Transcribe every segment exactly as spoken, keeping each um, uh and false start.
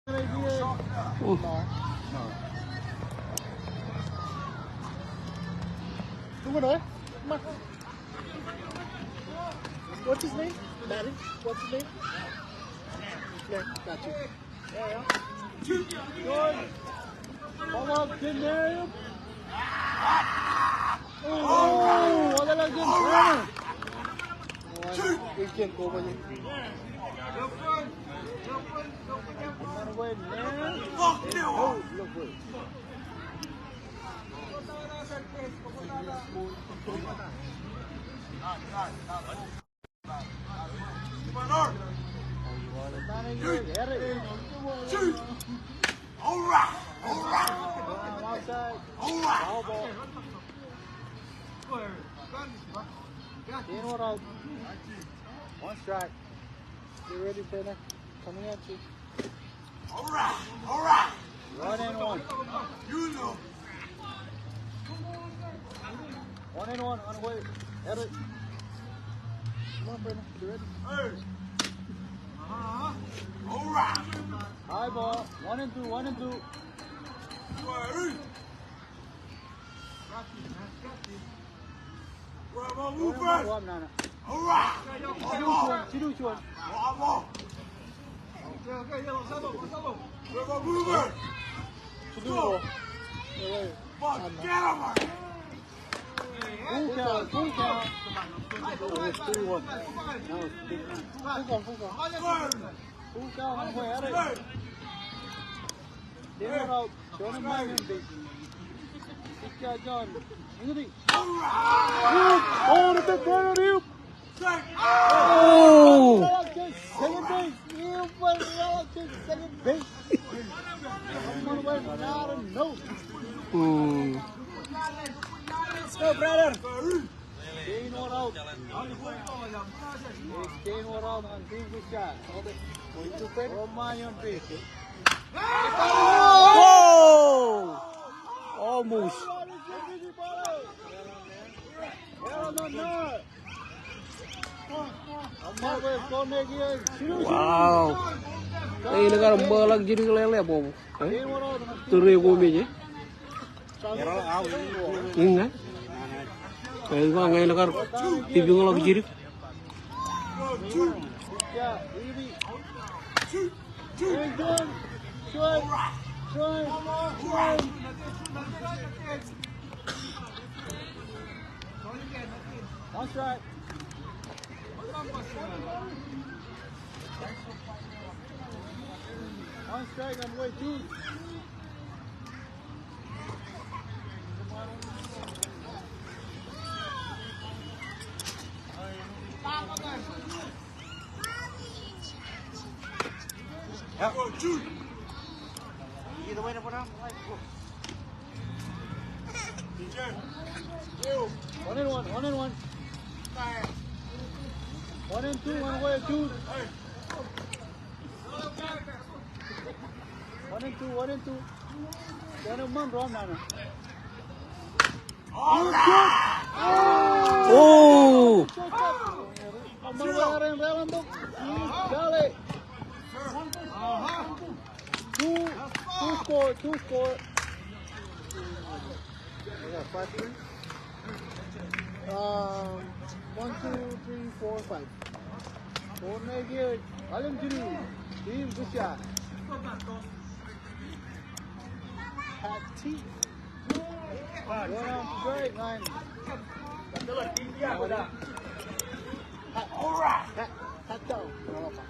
Come on, eh? Come on. What's his name? Barry? What's his name? Yeah, got you. Good. Come on, Jim. Oh, what a good runner. Boy, we can't go with it. Run away, man. Oh, look good. One strike. Get ready, Penner. Coming at you. All right, all right. One and one. You know. One and one, on the way. Edit. Come on, Brendan. You ready? Hey. Uh-huh. All right. High ball. One and two, one and two. All right. Bravo, move first. All right. Jilu juon, jilu juon. Bravo. Bravo, move first. Jilu juon. Full count, full count. That was three one. That was big. Full count, full count. Full count, hombre, edit. Stand out. Juon eṃṃan eṇ base. Pitcher John. Eñin. Oh! Second base. Second base. Eṃṃan wāween, no. Hmm. Let's go, brother. Kane eo an, kane eo an, an team Bush. Ro ṃaan eoon base. Oh! Almost. Wow. Ej likar ṃōḷọk jidik lele bōb. Tōre ko mej e. Iññā. Ej ba ñe likar pipiñḷọk jidik. One strike. One strike on way two. One and one, one and one. One and two, one away, two. One and two, one and two. Juon eṃṃan, ro ṃaan. Oh! Two, two score, two score. I got five, three. Um, one, two, three, four, five. Four naked. Ālem jilu. Team Bush. Hati. One on strike line. Hati. Hati.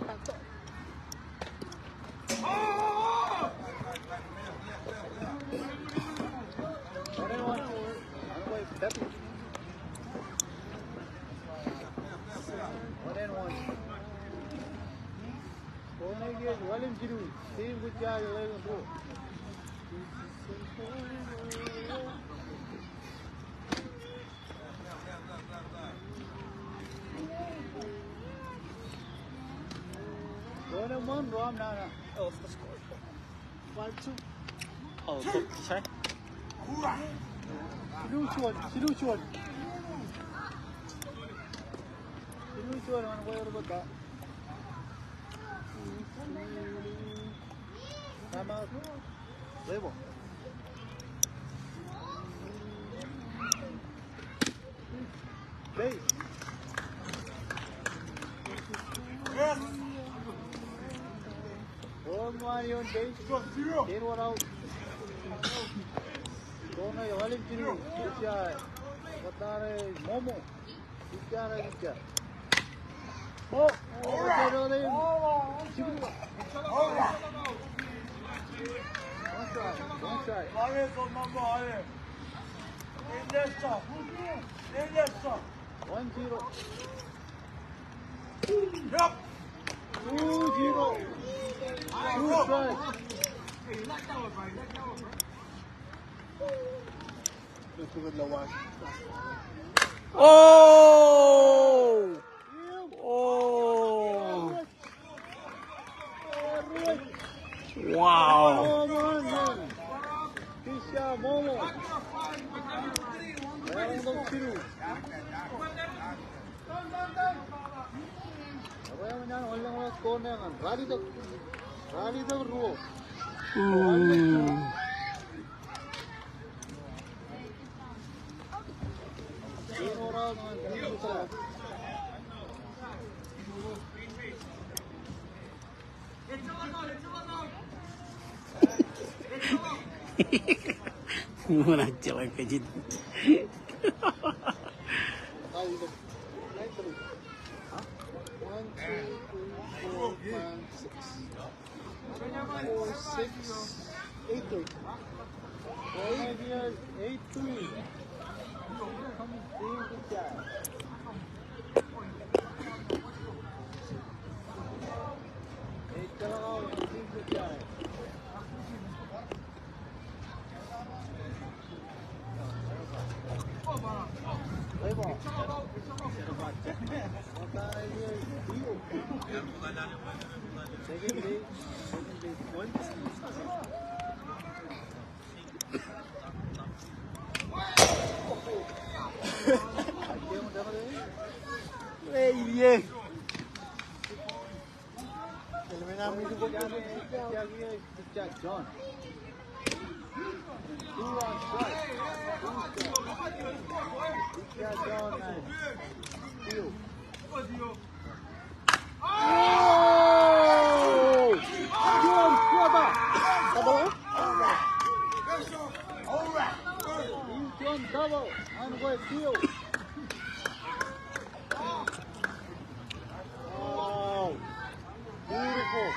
Hati. Juon eṃṃan, ro ṃaan. Five two. Oh, sorry. Jilu juon, jilu juon. Jilu juon, ṃaan ko eo ri bōk ta. Timeout. Label. Base. Yes. Ro ṃaan ioon base. Zero, zero. Ten wōt out. Corner eo, alen jilu. Pitcher. Kōttar e Momo. Pitcher, pitcher. Oh, oh, oh, oh, oh. Onside, onside. One zero. Yep. Two zero. Two strikes. Oh! Oh! Wow! Hmm. Ṃōṇō ejjeḷọk kajjitōk. One, two, three, four, five, six. Four, six, eight, three. Eight, eight, three. Eight, three. Wow. Beautiful.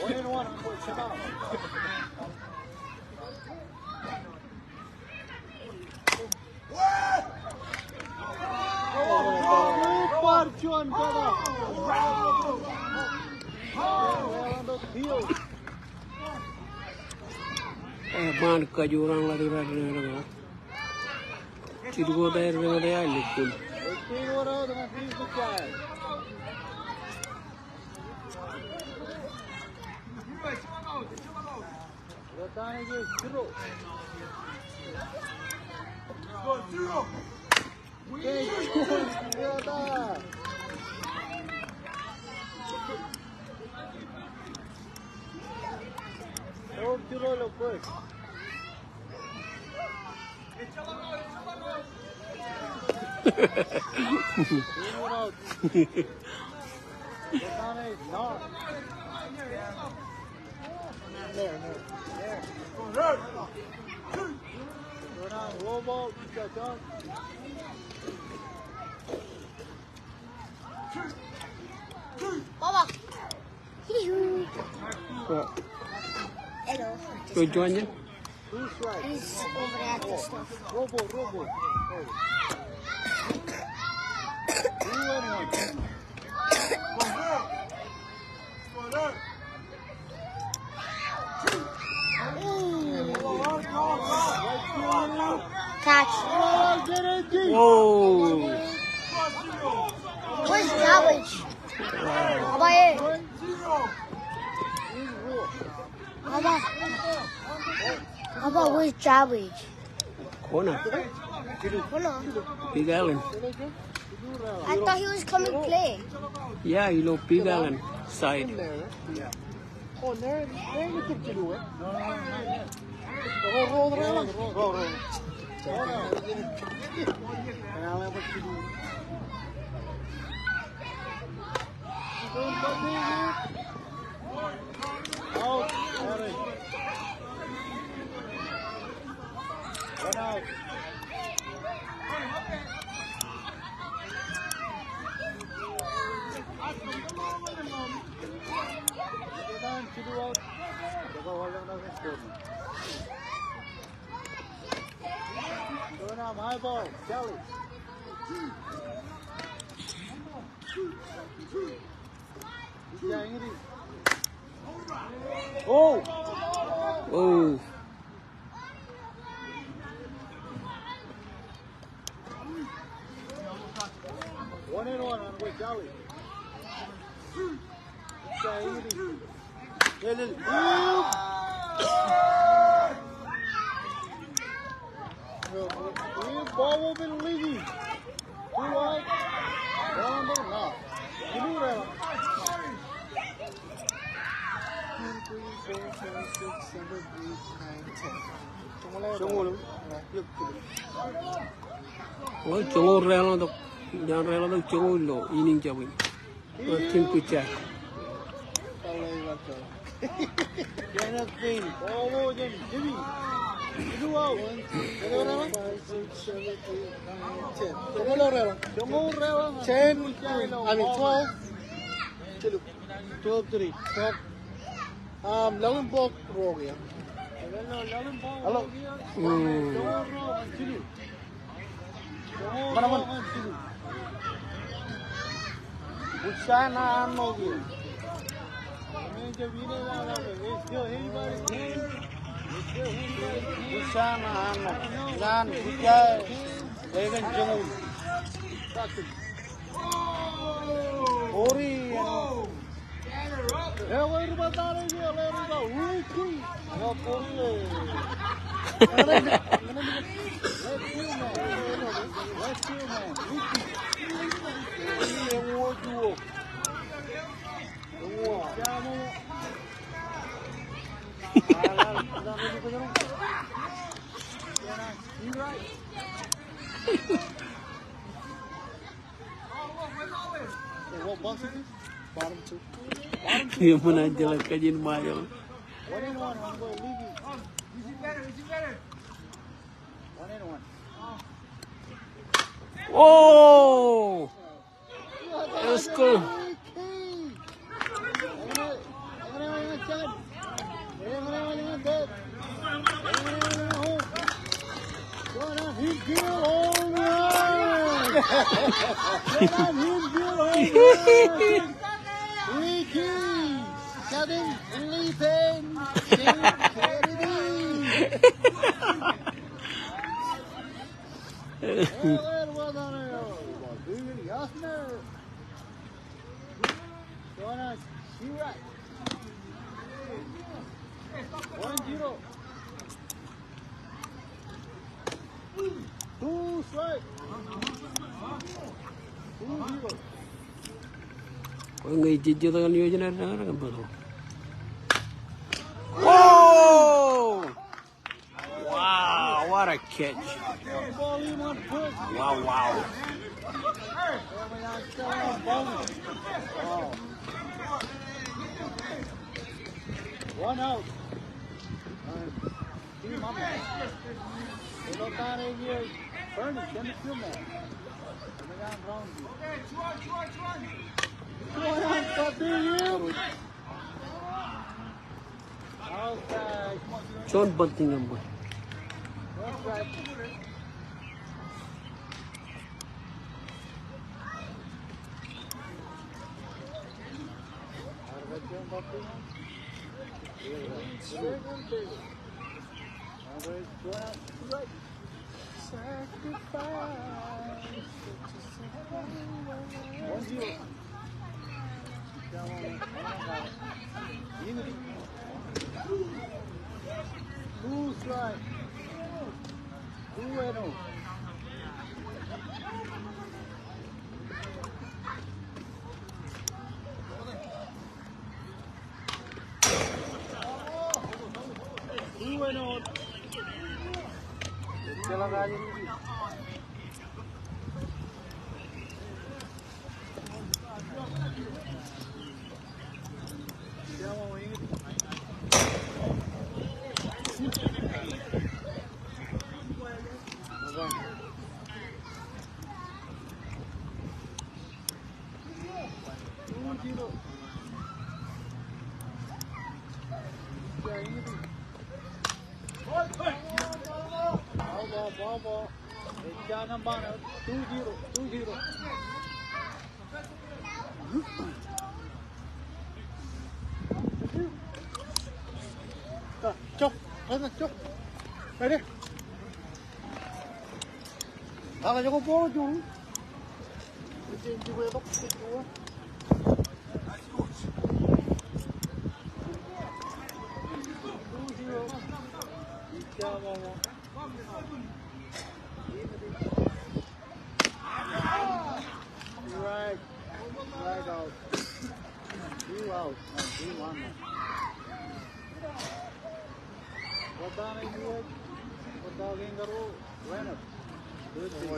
One and one. Ṃaan kajoor an ḷaddik eo rej deñdeñ. Jidik wōt aer deñdeñ ḷọk kōn. Baba. Hello. Eo juon jān? He's over at the stuff. Robo, robo. Two and one. Catch. Whoa. Where's Savage? How about it? How about, how about where's Savage? Corner. Corner. Big Island. I thought he was coming play. Yeah, you know, Big Island side. Out. One out. Two down, two out. Two down, high ball, Kelly. Oh! Oh! One and one on West Valley. Ball will be leaking. Two out. One on the knock. Two out. Two, three, four, five, six, seven, eight, nine, ten. Joñoul. Joñoul. Joñoul reḷọk tok. Joñoul reḷọk tok, joñoul ilo inning jabwin. Ilo tim Kujai. Ten, I mean, twelve. Twelve three. Twelve. Um, laḷ in ball ruo kiiō. Hello. Mm. Ṃōṇōṇō. Buñsān an ṇo kiiō. Buñsān an ṇo. Ñan Kujai, ḷekan joñoul. Ori. Eṃṃan an jeḷā kajin Ṃajeḷ. Oh! Let's go. Ricky, Kevin, Ethan, Kennedy. Two strike. Two zero. Whoa! Wow, what a catch. Wow, wow. One out. Juon bunting eṃṃan. Two strike. Two and oh. Two and oh. Two zero, two zero. Jab, jab, jab. Ready? Ak jab ko ball juon. Two zero. Right. Right out. Two out. No, two one now. What down is it? What down in the row? Ran up. Good thing.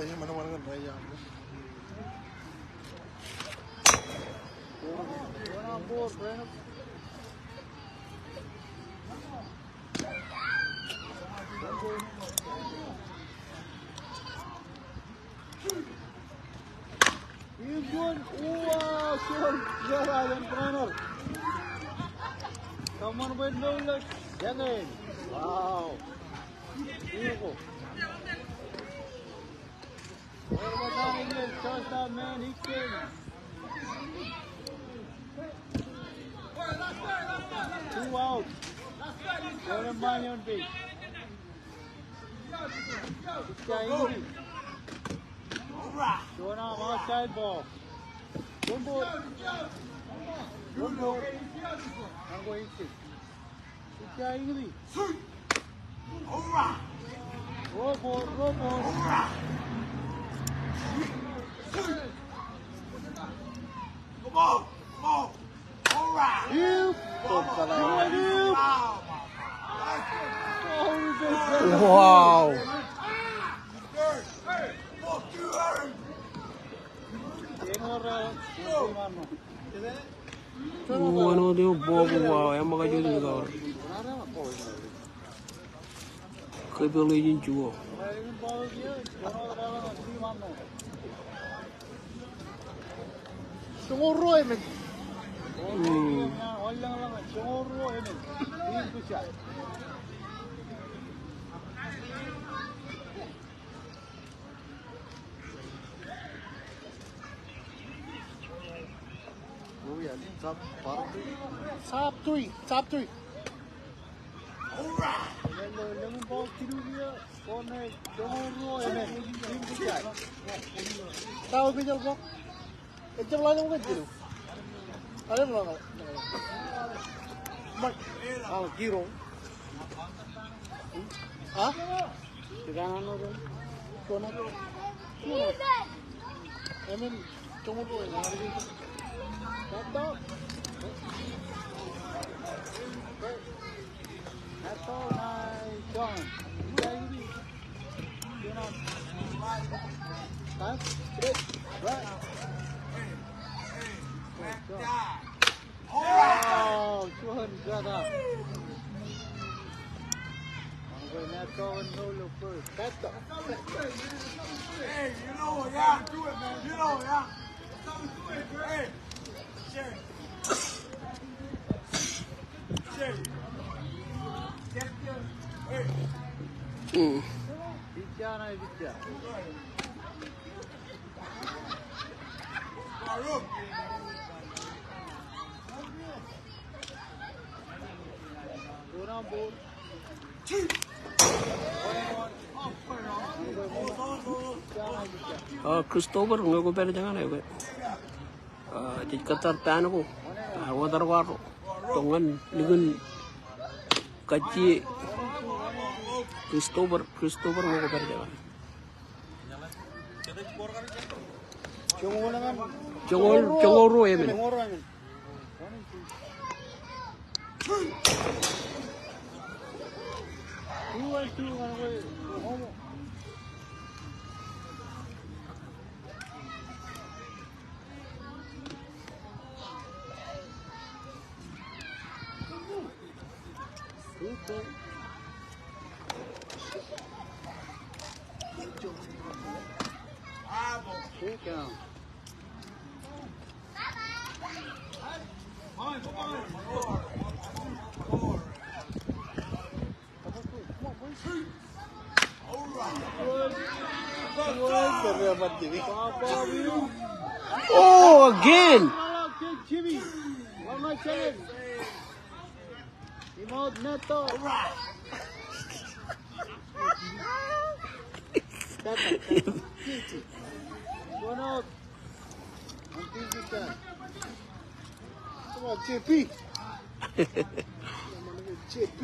One on board, ran up. Iuun, wow, juon, juon, juon runner. Come on, wait, no, look. Wow. Beautiful. Shortstop man, he came. Two out. Juon eṃṃaan eoon base. Juon arm outside ball. One ball. One ball. An ko eighteen. Robo, robo. Wow. Wōn wōt eo ball ko, wow, eṃṃakajjojo in kawōr. Kōpeḷḷọk ijin juon. Joñoul ruo emān. Hmm. Top three. Top three. Wow, juon jata. Hey, you know, yeah, do it, man. You know, yeah. Hey, Sherry. Sherry. Hey. Mm. Aa, Christopher, ñe kwō pād jañin eo ke. Aa, jej kōttar pān ko, aa, wōtar kwaar ro. Tok ñan likin kajjie. Christopher, Christopher ñe kwō pād jañin. Joñoul, joñoul ruo emān. Oh, again. Come on, J P. J P.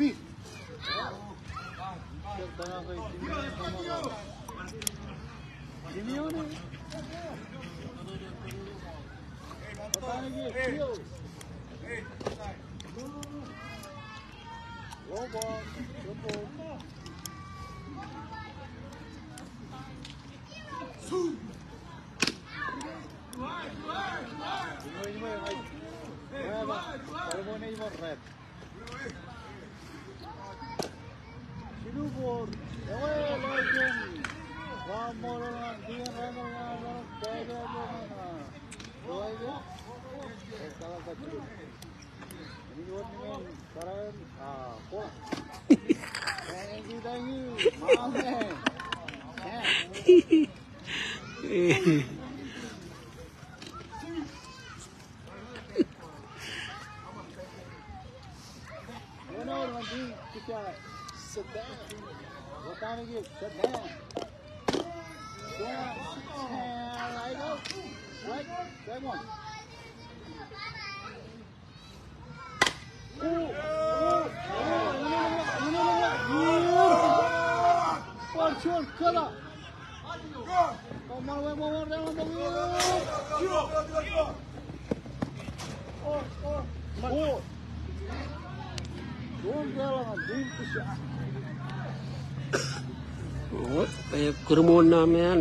Wōt, ej kūrmoon ṇe men,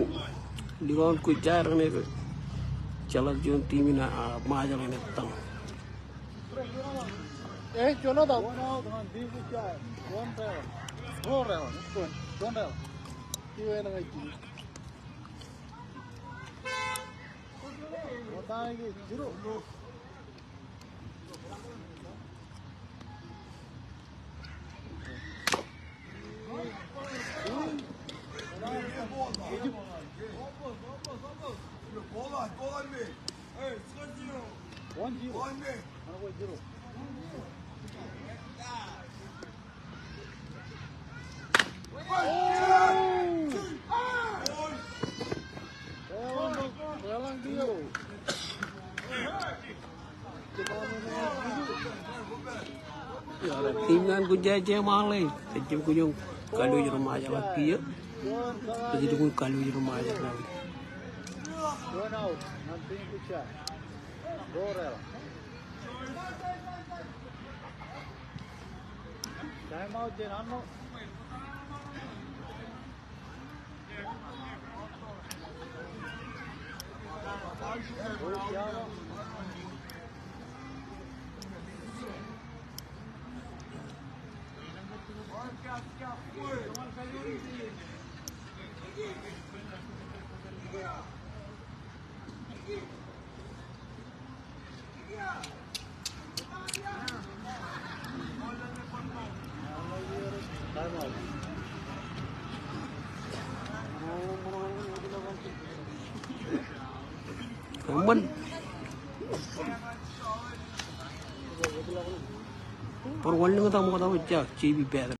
likao in kujja rej jeḷā juon team in, a, Ṃajeḷ in ettōñ. Eh, Jonathan. Team ṇe an kujja ej jeṃaanḷe, ejjab kuj kaluuj ro Ṃajeḷ ak kiiō. Ejjab kuj kaluuj ro Ṃajeḷ. Time out, Jen Arno. Ṃōn. Bar wanlōñ tok ṃokta wōt, J B Patrick.